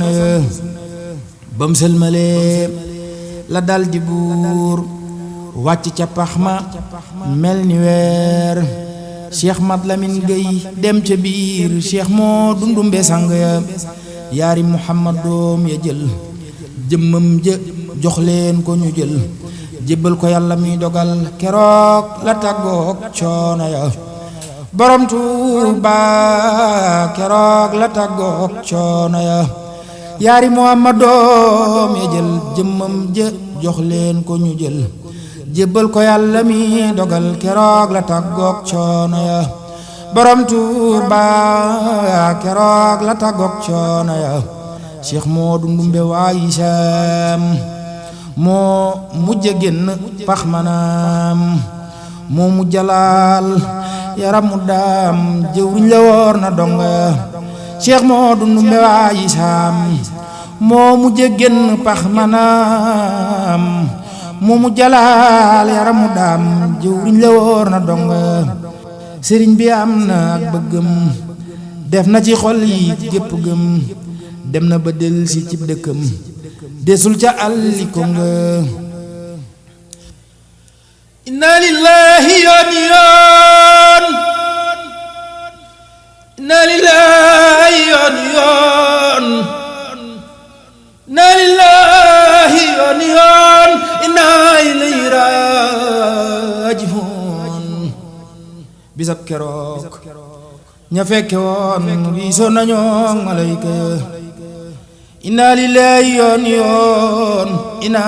sunna ya bam sëlmalee la dal di buur wàcc ca pax ma mel ni weer Cheikh Mat Lamin Gey dem ca biir Cheikh moo dundumbe sang ya yaari Muhammad doom ya jël jëmmam ja jox leen ko ñu jël jébbal ko yàlla mi dogal keroog la tàggook coono ya borom Tuuba keroog la tàggook coono ya yaari Muhammad doom ya jël jëmmam ja jox leen ko ñu jël jébbal ko yàlla mi dogal keroog la tàggook coono ya borom Tuuba keroog la tàggook coono ya Cheikh Moodu Ndumbe waayi Saam moo mujj génn pax manaam moo mujj laal yaramu daam jëwriñ la woor na donga ya Cheikh Moodu Ndumbe waayi Saam moo mujj génn pax manaam moo mujj laal yaramu daam jëwriñ la woor na donga ya sëriñ bi am na ak bëggam def na ci xol yi gépp gëm dem na ba del si cib dëkkam desul ca àlli ko nga inna lillahi yoon yoon inna lillahi yoon yoon inna lillahi yoon yoon inna ilayhi raaji'uun bisab keroog ña fekke woon wiisoon nañoo malayka inna lillahi yoon yoon inna